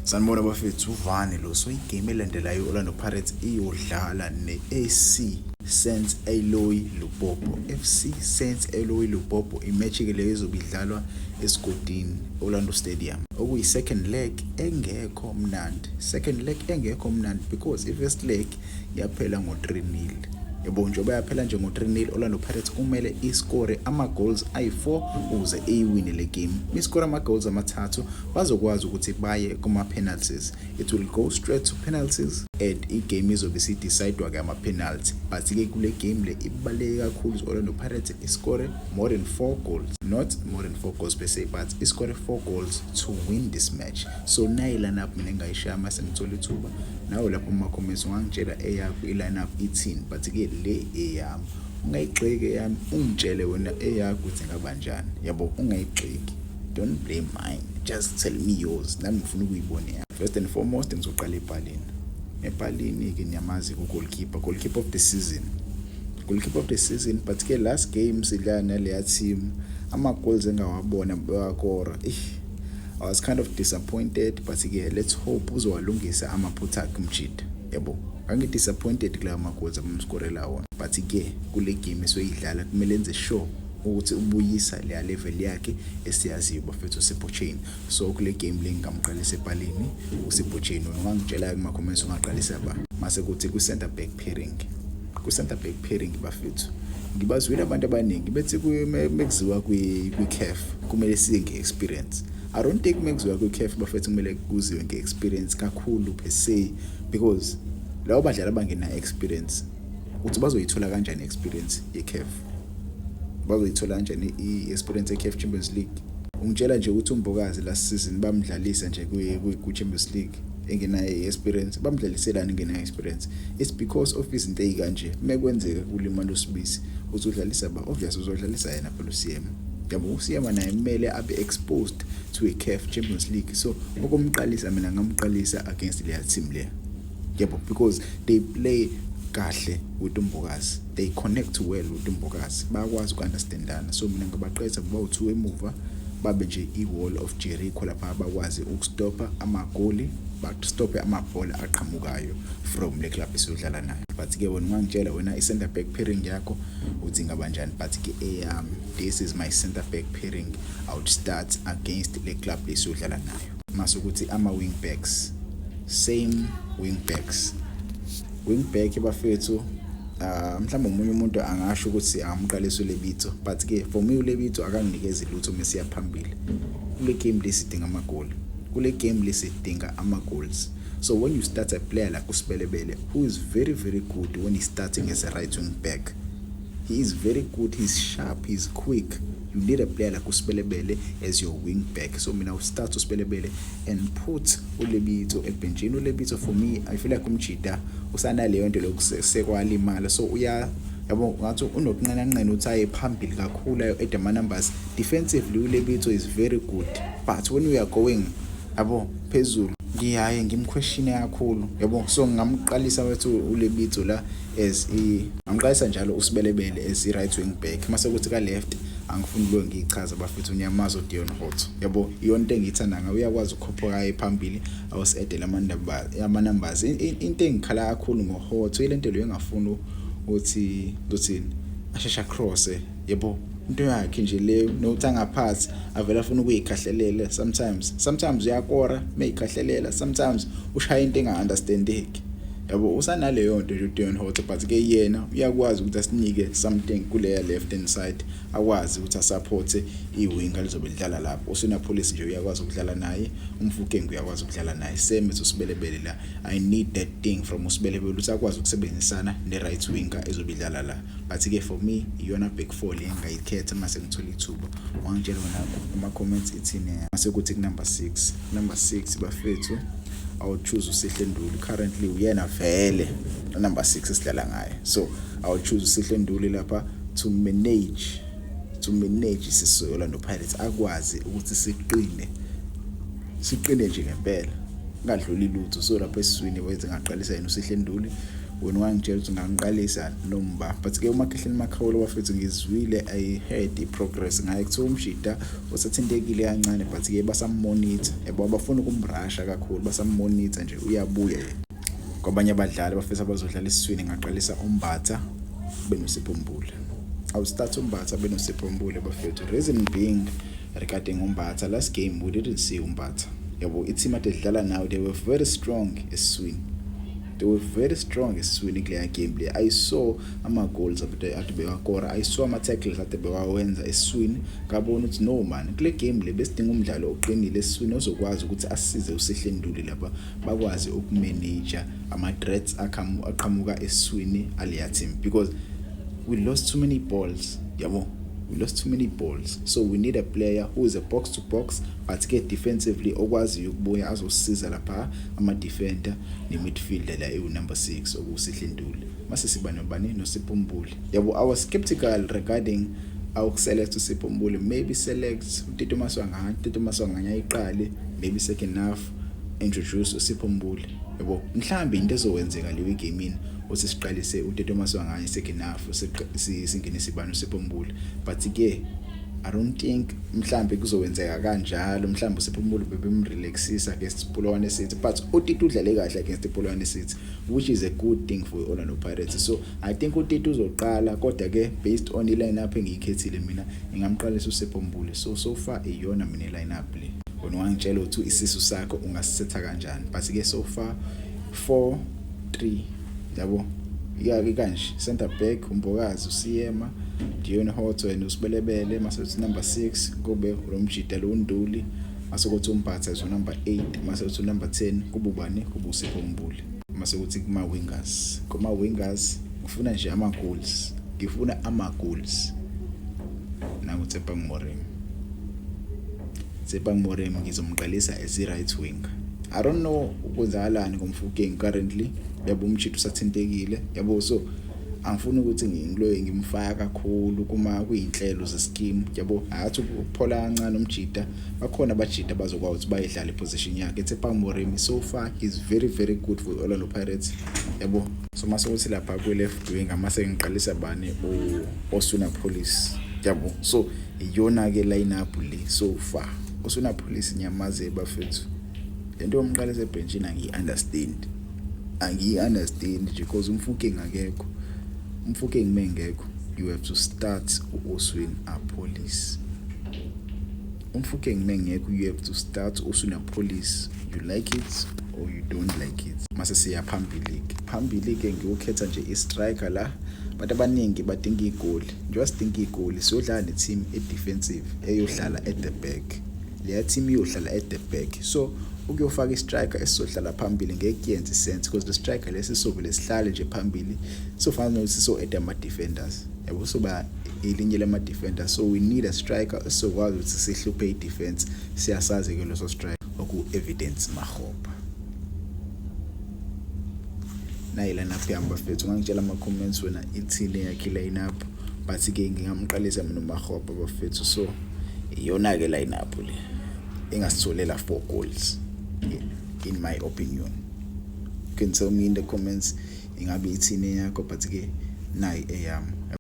Sanibona bafethu, uvani lo. So igame elandelayo, i-Orlando Pirates iyodlala ne-AC Saint Eloi Lupopo, FC Saint Eloi Lupopo. I-match-ke leyo izobe idlalwa esigodini, Orlando Stadium, okuyi-second leg engekho mnandi, second leg engekho mnandi because i-first leg yaphela ngo-3-0, yabo. Njengoba yaphela nje ngo-3-0, Orlando Pirates kumele iscore ama-goals ayi-4 ukuze iyiwine le game. Iscore ama-goals amathathu, bazokwazi ukuthi baye kuma-penalties. It will go straight to penalties and igame izobe isi-decide-wa-ke ama-penalty. But-ke kule game le ibaluleke kakhulu ukuthi Orlando Pirates iscore more than four goals, not more than four goals per se, but iscore four goals to win this match. So nayi line-up mina engayishaya. Mase ngithola ithuba nawe lapho kuma-comments ungangitshela eyakho i-line-up ithini, but-ke le eyami ungayigxeki, eyami ungitshele wena eyakho ukuthi ingaba njani, yabo. Ungayigxeki, don't blame mine, just tell me yours, nami ngifuna ukuyibona yami. First and foremost, ngizoqala epalini. Epalini-ke niyamazi ku-goalkeeper, goalkeeper of the season, goalkeeper of the season. But-ke last game sidlala naleya team, ama-goals engawabona bewakora, I was kind of disappointed, but-ke let's hope uzowalungisa amaphutha akhe umjida, yabo. Ngangi-disappointed kulawa ma-goals abamskorela wona, but-ke kule game esoyidlala kumele enze sure ukuthi ubuyisa leya level yakhe esiyaziyo, bafethu, uSipho Chaine. So kule game le ngingamqalisa epalini uSipho Chaine. Wena ungangitshela kuma-comments ungaqalisa ba. Mase kuthi ku-center back pairing, ku-center back pairing, bafethu, ngibazwile abantu abaningi bethi mekuziwa kwi-CAF kumele siye nge-experience. I don't think mekuziwa kwi-CAF, bafethu, kumele kuziwe nge-experience kakhulu per se, because labo badlali abangena experience uthi bazoyithola kanjani experience ye-CAF? Bazoyithola kanjani i-experience ye-CAF Champions League? Ungitshela nje ukuthi uMbokazi last season bamdlalisa nje ku-Champions League engenayo i-experience? Bamdlaliselani engenayo experience? It's because of izinto ey'kanje. Mekwenzeka kulimala uSibisi, uzodlalisa ba? Obvious uzodlalisa yena phela uSeema, yabo. USeema naye kumele abe exposed to a CAF Champions League. So ukumqalisa, mina ngamqalisa against leya team leya, yabo, because they play kahle with uMbokazi, they connect well with uMbokazi, bayakwazi uku-understandana. So mina ngabaqeda bawu-two emuva, babe nje i-wall of Jericho lapha, bakwazi ukustopha amagoli, bastophe amabhola aqhamukayo from le club esiyodlala nayo. But-ke wena ungangitshela wena i-center back pairing yakho uthi ingaba njani, but-ke eyami, this is my center back pairing I would start against le club lesiyodlala nayo. Mase ukuthi ama-wing backs, same wing backs. Wing back, bafethu, mhlawumbe omunye umuntu angasho ukuthi angamqalisa uLebitso, but ke for me uLebitso akanginikezi lutho mesiya phambili. Kule game lesidinga amagoli, kule game lesidinga ama-goals. So when you start a player like uSibelebele, who is very very good when he's starting as a right wing back, he is very good, he's sharp, he's quick. You need a player like uSibelebele as your wing back. So mina start uSibelebele and put uLebitso ebhenjini. uLebitso, for me, I feel like umjida usanaleyo nto lokusekwalimala, so uya, yabo, ngathi unokunqenanqena ukuthi aye phambili kakhulu, ayo add ama-numbers. Defensively uLebitso is very good, but when we are going, yabo, phezulu, ngiyaye ngimquestione kakhulu, yabo. So ngingamqalisa wethu uLebitso la as i ngamqalisa njalo uSibelebele as i-right wing back. Mase kuthi ka left, angifuni lo ngiyichaza, bafethu, unyamazo Deon Hotto, yabo. Iyona into engiyithanda ngayo, uyakwazi ukukhuphuka aye phambili, awusi-addele ama-numbers. Into engikhala kakhulu ngoHotto ile nto leyo engafuni ukuthi uthini, ashesha cross, yabo. Into yakhe nje leyo nokuthi angaphathi, avele afuna ukuyikhahlelela sometimes. Sometimes uyakora meyikhahlelela, sometimes ushaya into enga-understandeki, yabo. Usanaleyo nto nje uDeon Hotto, but ke yena uyakwazi ukuthi asinike something kuleya left hand side, akwazi ukuthi asupport iwinga lizobe lidlala lapho. Oswin Appollis nje uyakwazi ukudlala naye, uMofokeng uyakwazi ukudlala naye, same as uSibelebele la. I need that thing from uSibelebele ukuthi akwazi ukusebenzisana ne-right winger ezobe idlala la. But ke for me iyona back four le engayikhetha. Mase ngithola ithuba wangitshela wena kuma-comments ithini. Mase kuthi ku-number 6, number 6, bafethu, I would choose uSihle Nduli. Currently uyena vele number 6 esidlala ngaye, so I would choose uSihle Nduli lapha to manage isisu Orlando Pirates, akwazi ukuthi siqine, siqine nje ngempela, ngadluli lutho. So lapha esiswini wenze ngaqalisa yena uSihle Nduli. Wena wangitshela ukuthi ngangiqalisa nomba, but ke uMakhehleni Makhaula, bafethu, ngizwile, I heard i-progress ngaye. Kuthiwa umshida usathintekile kancane, but ke basam-monitor, yabo, abafuna ukumrasha kakhulu, basam-monitor nje, uyabuya yena. Kwabanye abadlali, bafethu, abazodlala esiswini, ngaqalisa uMbatha benoSipho Mbule. I'll start uMbatha benoSipho Mbule, bafethu. Reason being, regarding uMbatha, last game we didn't see uMbatha, yabo. I-team ade dlala nayo, they were very strong esiswini, they were very strong esiswini kuleya game le. I saw ama-goals ade bewakora, I saw ama-tackles ade bewawenza esiswini. Ngabona ukuthi no man, kule game le besidinga umdlalo oqinile esiswini ozokwazi ukuthi asisize uSihle Nduli lapha, bakwazi uku-manage ama-threats aqhamuka esiswini aleya team, because we lost too many balls, yabo. We lost too many balls, so we need a player who is a box to box, but ke defensively okwaziyo ukubuya azosiza lapha ama-defender ne-midfielder la ewu-number 6, okuSihle Nduli. Mase siba nobani? NoSipho Mbule, yabo. I was skeptical regarding awuku-select uSipho Mbule. Maybe select uTito Maswanganyi, Tito Maswanganyi ayiqale, maybe second half introduce uSipho Mbule, yabo. Mhlambe into ezowenzeka leyo egamini uthi siqalise uTito Maswanganyi second half, singene sibani, uSipho Mbule. But ke I don't think mhlambe kuzowenzeka kanjalo. Mhlambe uSipho Mbule bebemrelaxisa against Polokwane City, but uTito udlale kahle against Polokwane City, which is a good thing for Orlando Pirates. So I think uTito uzoqala, kodwa ke based on i-lineup engiyikhethile mina, ngingamqalisa uSipho Mbule. So far iyona mina i-lineup le. Wena wangitshela ukuthi isisu sakho ungasisetha kanjani, but ke so far 4 3, yabo, iyake kanje: center back uMbokazi, uSiyema, Deon Hotto and uSibelebele. Mase uthi number 6 kube lo mjida lo Nduli, mase kuthi uMbatha as number 8, mase kuthi number 10 kube ubani? Kube uSipho Mbule. Mase kuthi kuma wingers ngifuna nje ama goals, ngifuna ama goals. Nangu Tshepang Moremi. Tshepang Moremi ngizomqalisa as i right winger. I don't know ukwenzakalani ngoMofokeng currently, yabo. Umshito usathintekile, yabo, so angifuni ukuthi ngiloye ngimfaka kakhulu kuma kuyinhlelo ze-scheme, yabo. Akathi ukuphola kancane umjida, bakhona abajida bazokwazi ukuthi bayidlale iposition yakhe. Tshepang Moremi so far is very very good for Orlando Pirates, yabo. So mase kuthi lapha kwi left wing amase ngiqalisa bani? U-Oswin Appollis, yabo. So iyona ke line up le so far. Oswin Appollis nyamaze, bafethu, lento yomqalisa ebhenchini angiyi-understand, angiyi-understand nje, because uMofokeng akekho. UMofokeng mengekho, you have to start u-Oswin Appollis. UMofokeng mengekho, you have to start Oswin Appollis, you like it or you don't like it. Mase siya phambili ke, phambili ke ngiyokhetha nje i-striker la. Abantu abaningi badinga igoli, njengoba sidinga igoli, siyodlala ne-team e-defensive eyohlala at the back. Leya team iyohlala at the back, so ukuyofaka i-striker esizohlala phambili ngeke kuyenze sense, because the striker lesi sizovele sihlale nje phambili, sofana nokuthi so add ama-defenders, yabo, soba elinye lama-defenders. So we need a striker esizokwazi ukuthi sihluphe i-defense. Siyasazi-ke leso striker, oku-Evidence Makgopa. Nayi line-up yami, bafethu. Ungangitshela ama-comments wena ithini yakhe i-line-up, but-ke ngingamqalisa mina uMakgopa, bafethu. So iyona-ke line-up le engasitholela four goals in my opinion. You can tell me in the comments ingabe ithini yakho, but-ke nayi eyami.